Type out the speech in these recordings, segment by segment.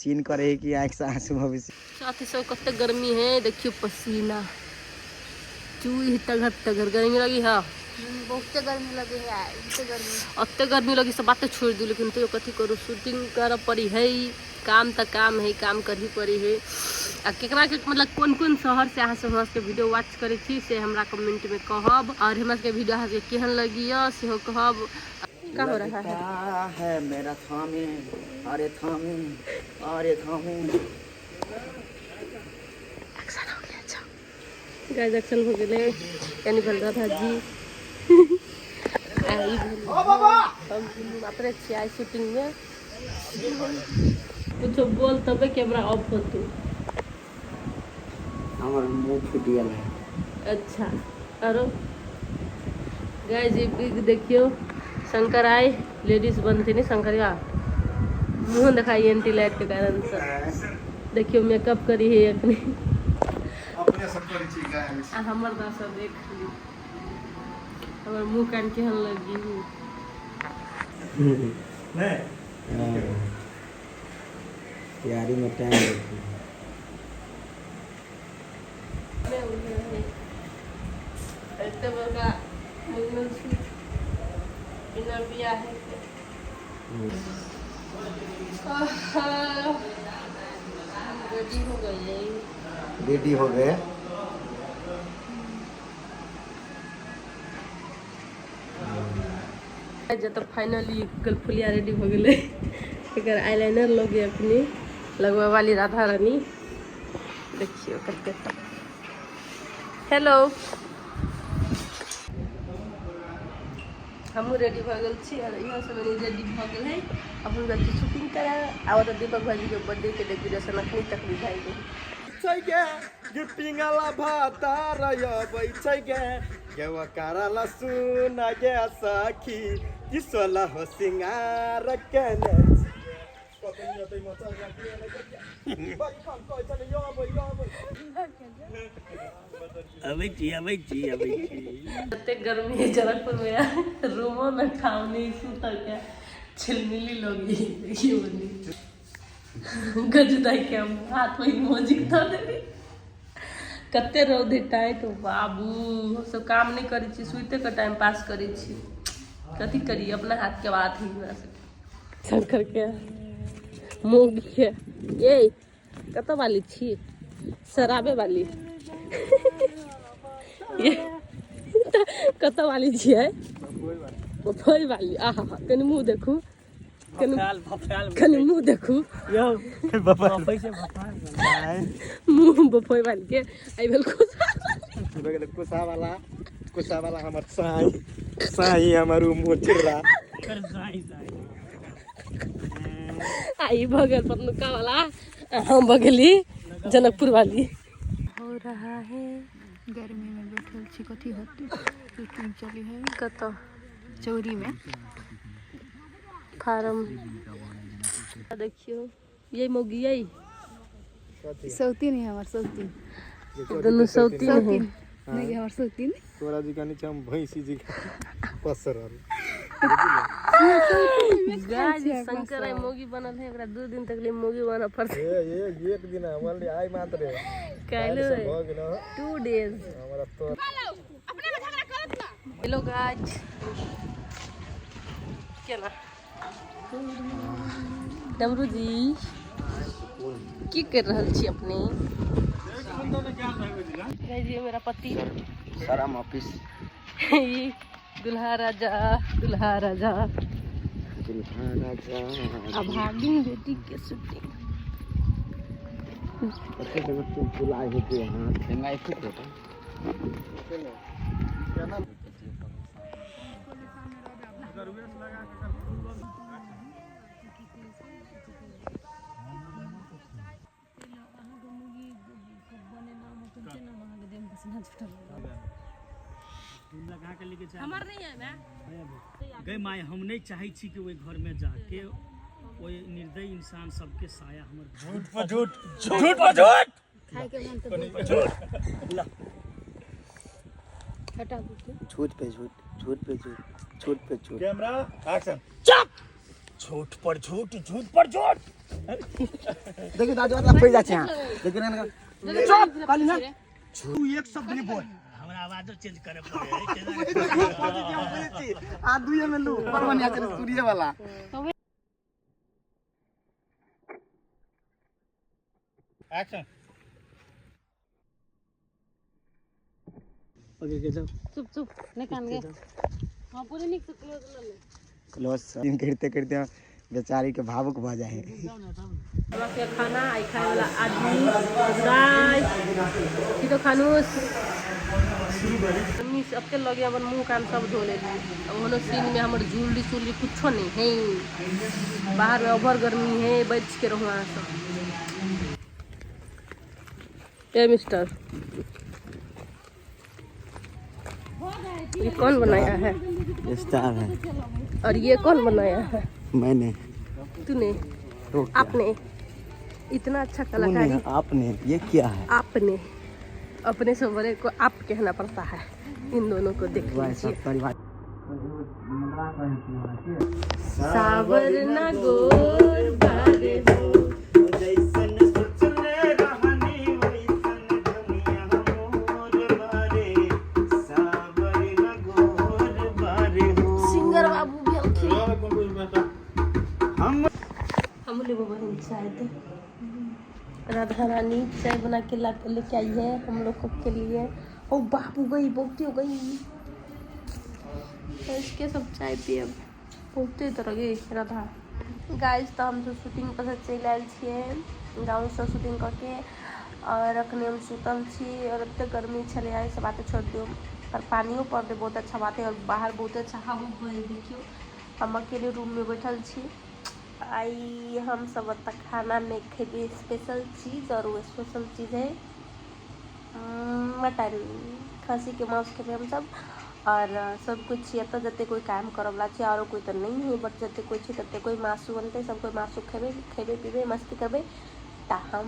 Scene करे है कि आँखि से आंसू भविष्य। साथी सब कते गर्मी है, देखियो पसीना चूही तगड़ तगड़ गर्मी लगी है। बहुते गर्मी लगे है, बहुते गर्मी। अते गर्मी लगी सब बातें छोड़ दी, लेकिन तो कथी करू, शूटिंग कर पड़ी है, काम तो काम है, काम करही पड़ी है। आ केकरा के मतलब कोन कोन शहर से अहाँ सब हमरा सबके वीडियो वॉच करै छी से हमरा कमेंट में कहब, और हमरा सबके वीडियो अहाँ सबके केहन लगी सेहो कहब। का हो रहा है? है मेरा थामी, अरे थामी, अरे थामी। एक्शन हो गया। अच्छा गाइस, एक्शन हो गेलै, यानी भेल राधा जी आ ई भेल हम दुनू अपने छियै आइ शूटिंग में। कुछो बोल तबे कैमरा ऑफ होतौ। हमर मुंह फूटि गेल है। अच्छा आरो गाइस ई बिग देखियो शंकर आइ लेडीज बनथिन शंकरिया, मुँह देखाई एंटी लाइट के कारण से। देखियो मेकअप करी है अखनी। अपने सब करै छी गाइस। आ हमर दशा देख ली, हमर मुँह कान केहन लगी। नहीं तैयारी में टाइम देखिए। एते बड़का मंगलसूत्र बिना बियाह के। आहा, रेडी हो गए। रेडी हो गए। जब तक फाइनली गलफुलिया रेडी हो गेलै, एकर आईलाइनर लगे अपने लगबै वाली राधा रानी। देखियो कते। हेलो, हमहूँ रेडी भऽ गेल छी और इहो सब रेडी भऽ गेल है। अपन जाइ छी शूटिंग करै। आब तऽ दीपक भाईजी के बर्थडे के डेकोरेशन अखनी तक भी भए गेल छै गे, गे पिंगला भातार अबै छै गे, गेवा करला सुन गे सखी, कि सोलह हो सिंगार केने अबै छी, अबै छी, अबै छी। कते गर्मी है जनकपुर में, रूमो में ठाव नहीं सुतल के, छिलमिली लोग ये बनी गजदा के हम हाथ में मोजिक धऽ देली। कते रौद है टाइट बाबू। हमसब काम नहीं करै छी, सुते के टाइम पास करै छी। कथी करी, अपना हाथ के बात है हमरा सबके। शंकर के मूंग के ए कतऽ वाली छी, शराबे वाली ये कतऽ वाली छियै? बफई वाली। आहा, कनि मुँह देखू, कनि कनि मुँह देखू, मुँह बफई वाली के। आइ भेल खुश कुसा वाला, कुसा वाला हमर साई साई, हमर उ मोचरा। आ ई भऽ गेल पतनुका वाला आ हम भऽ गेली जनकपुर वाली। हो रहा है। गर्मी में बैठल छी, कथी होतै? शूटिंग चली है। कतऽ? चौरी में। फार्म देखियो, ये मौगी यही सौतीन है हमर, सौतीन। दुनू सौतीन है। सौतीन नहीं, हमर सौतीन। तोरा जी का नीचे हम भैंसी जी पसरल। गाइस, शंकर आई मौगी बनल है, ओकरा 2 दिन तक ले मौगी बनऽ पड़तै। ए ए एक दिन हमर लिए आइ मात्र काल्हि से भऽ गेल 2 डेज। हमरा तो हेलो गाइस, केना डमरू जी की कर रहल छी अपने? गाइस, ये मेरा पति। शरम ऑफिस। ई दुल्हा राजा, दुल्हा राजा। दुल्हा राजा। अभागिन बेटी के शूटिंग। कते जगह चुलचुलाइ हेतै, हाथ ठेंगाइ खूब हेतै। हमर नहीं है मैं। गई माय, हम नहीं चाहै छी कि ओहि घर में जाके ओहि निर्दयी इंसान सबके साया हमर झूठ पर झूठ, झूठ पर झूठ। खाए के मन तो हटा दो। झूठ पे झूठ, झूठ पे झूठ, झूठ पे झूठ। Camera action. झूठ पर झूठ, झूठ पर झूठ। देखियौ दाजु अतना पड़ि जाइ छै अहाँ। देखियौ ना चुप कहली ना। तू एक शब्द नहीं बोल। हमरा आवाजो चेंज करे पड़े है। आ दुइये में लू पर बढ़िया छै सूर्य वाला। एक्शन ओके के जाओ। चुप चुप नहीं कान गे। हां पूरे निक से क्लोज ल ले। क्लोज सीन करते करते बेचारी के भावुक भऽ जाइ है। हमरा के खाना आई खाए वाला आदमी गाइस की तो खानुस मम्मी से अब लगे अपन मुंह कान सब धो लेली। अब ओनो सीन में हमर झुल्ली सुल्ली कुछो नहीं है। बाहर में ओवर गर्मी है, बच के रहू अहाँ सब। ए मिस्टर, ये कौन बनाया है? स्टार है। और ये कौन बनाया है? मैंने। तूने? आपने इतना अच्छा कलाकारी। आपने ये किया है। आपने अपने से बड़े को आप कहना पड़ता है। इन दोनों को देख लीजिए। सावर ना गोर बारे हो। जैसन सोचले रहनी वैसन दुनिया मोर बारे, सावर न गोर बारे हो। सिंगर बाबू भी औखे। हम हम लोग बहन चाय दे। राधा रानी चाय बना के ला लेके आई है हम लोग को के लिए। ओ बाबू गई बहुते हो गई। तो इसके सब चाय पिए बहुते तरह के राधा। गाइस तो हम सब शूटिंग पर से चलि आयल छियै गाँव से शूटिंग करके और अखने हम सुतल छी और एते गर्मी छलै आइ सब बात छोड़ दियौ पर पानियो पड़लै बहुत अच्छा बात है और बाहर बहुत अच्छा हवा बहै। देखियौ हम अकेले रूम में बैठल छी। आई हम सब ओतऽ खाना में खेबै स्पेशल चीज और वो स्पेशल चीज है मटन, खस्सी के मांस खेबै हम सब। और सब कुछ छियै एतऽ जते कोई काम करऽवला छै आरो कोई तऽ नहीं है बट जते कोई छै तते कोई मासु बनतै, सब कोई मासु खेबै, खेबै पीबै मस्ती करबै। तऽ हम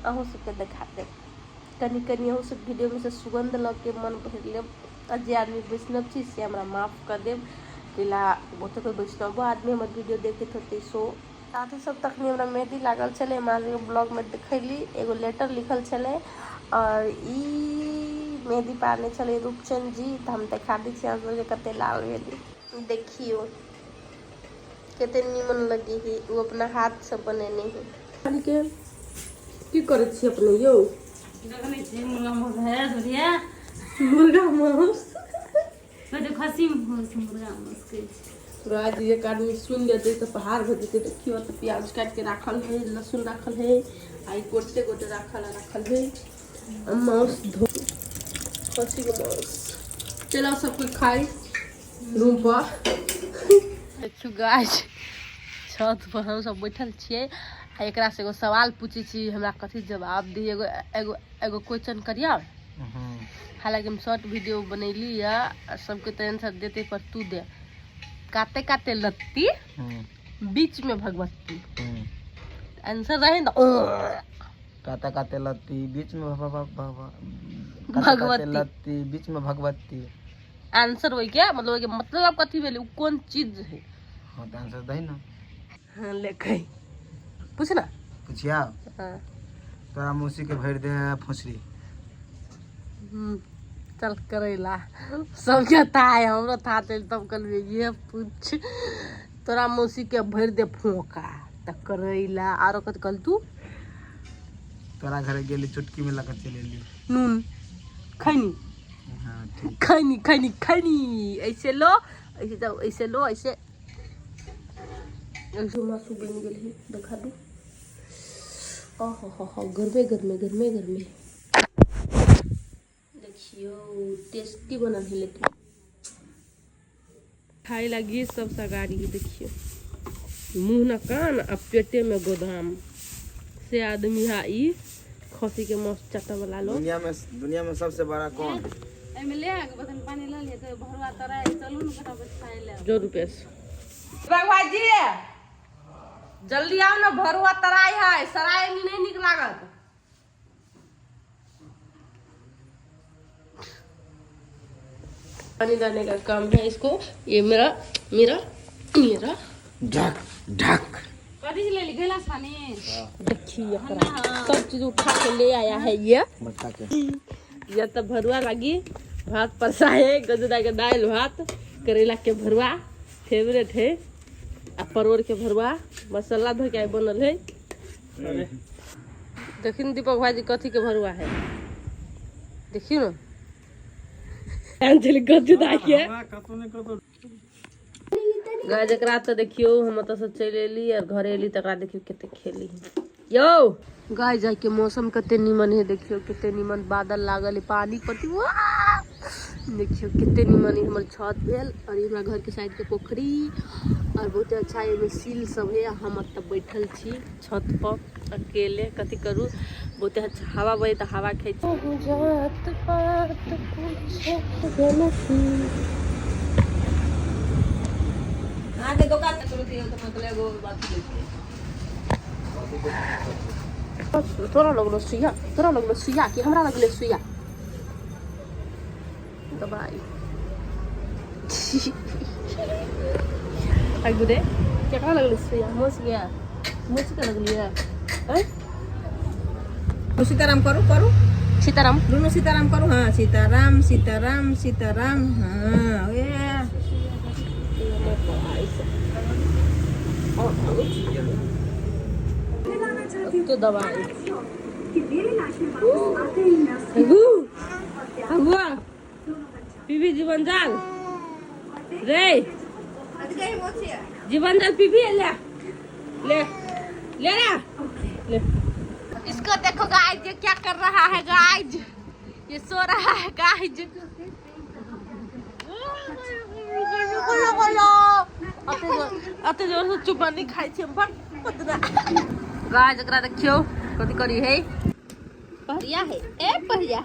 अहूँ सबके देखा देब कनि कनि अहूँ सब वीडियो में से सुगंध लऽ के मन भरि लेब। आ जे आदमी वैष्णव छी से हमरा माफ कऽ देब कैला बहुते कोई वैष्णवो आदमी हमर वीडियो देखैत होतै। सो साथी सब तखनी हमरा मेहंदी लागल छलै, हम अहाँ सबके ब्लॉग में देखैली एगो लेटर लिखल छलै और ई मेहंदी पारने छलै रूपचंद जी। तऽ हम देखा दै छी अहाँ सबके कते लाल भेलै। देखियौ कते नीमन लगे है, ओ अपना हाथ से बनेने है। के की करै छी अपने यौ? देखने छी मुर्गा मांस है बढ़िया। मुर्गा मांस कहै खस्सी मांस मुर्गा मांस कहै छै। पूरा आज एक आदमी सुन लेतै तऽ पहाड़ भऽ जेतै। देखियौ तऽ प्याज काटि के राखल है, लहसुन राखल है, आ ई गोटे गोटे राखल राखल है। आ मांस धो खस्सी के मांस। चलो सब कोई खाइ रूम पर। देखियौ गाइस छत पर हम सब बैठल छियै आ एकरा से एगो सवाल पूछै छी, हमरा कथी जवाब दी। एगो एगो एगो क्वेश्चन करियौ। हालांकि हम शॉर्ट वीडियो बनैली है सबके तो आंसर देते पर तू दे। काते काते लत्ती बीच में भगवती, आंसर रहे ना। काते काते लत्ती बीच में भगवती। लत्ती बीच में भगवती। आंसर वही क्या मतलब के मतलब आप कथी भेलै, उ कोन चीज है? हाँ तो आंसर दही ना। हाँ ले कही पूछ ना। पूछिया। हाँ तोरा मौसी के भरि दे फुसरी। चल करैला सबके था है, हमरो था चल तब कहलियै ये पूछ तोरा मौसी के भरि दे फोका त करैला। आरो कथी कहल तू? तोरा घरे गेली चुटकी में लगा चलि एली। नून खैनी। हाँ ठीक। खैनी खैनी खैनी ऐसे लो ऐसे जाओ ऐसे लो ऐसे ऐसे मासू बन गेल है देखा दू। ओहो हो हो गर्मे गर्मे गर्मे गर्मे देखियो टेस्टी बनल है। लेकिन खाए लगी सब सगारी। देखियो मुँह न कान आ पेटे में गोदाम से आदमी हा ई खसी के मांस चाटे वाला लोग। दुनिया में सबसे बड़ा कौन? एहिमे ले आके बतन पानी लऽ लिअ तऽ भरुआ तराइ चलू ने फटाफट खाय लए। जो रुपेश भगवान जी जल्दी आओ ना, भरुआ तराई है सराय नहीं निक लागत। पानी डालने का काम है इसको। ये मेरा मेरा मेरा ढक ढक। कथी से लेली गिलास पानी? देखिए एकरा सब चीज उठा के ले आया है ये। मटका के। ये तो भरुआ लगी भात परसा है, गजरा के दाल भात, करेला के भरुआ फेवरेट है, आ परोड़ के भरुआ मसाला धो के आइ बनल है। देखिन दीपक भाईजी कथी के भरुआ है, देखियो ना अंजलि गजुदा के। गाय जकरा तऽ देखियौ हम ओतऽ से चलि एली और घरे एली तकरा देखियौ कते खेली। यौ गाय जाय के मौसम कते नीमन है, देखियौ कते नीमन बादल लागल है, पानी पति वाह! देखियौ कते नीमन है हमर छत भेल और ई हमरा घर के साइड के पोखरी और बहुत अच्छा एहिमे सील सब है। हम एतऽ बैठल छी छत पर अकेले, कथी करू, बहुते अच्छा हवा बहे तऽ हवा खाइ छी। जात पात पूछे गलती। अहाँके दोकान तोरा लगलो सुइया, तोरा लगलो सुइया कि हमरा लगले सुइया? दबाई आगू रे, केकरा लगले सुइया? मुस गया, मुस के लगलियै हैं? सीताराम करू करू। सीताराम। दुनू सीताराम करू। हाँ, सीताराम सीताराम सीताराम। हाँ, ए तो दबाई हगू हगुआ पीबी जीवन जाल रे, जीवन जाल पीबी, ले ले ले रे ले। इसको देखो गाइस, ये क्या कर रहा है गाइस, ये सो रहा है गाइस। अते जोर से चुपा नहीं खाई छी हम, बड़ गाइस। एकरा देखियौ कथी करी है, पहरिया है, ए पहरिया।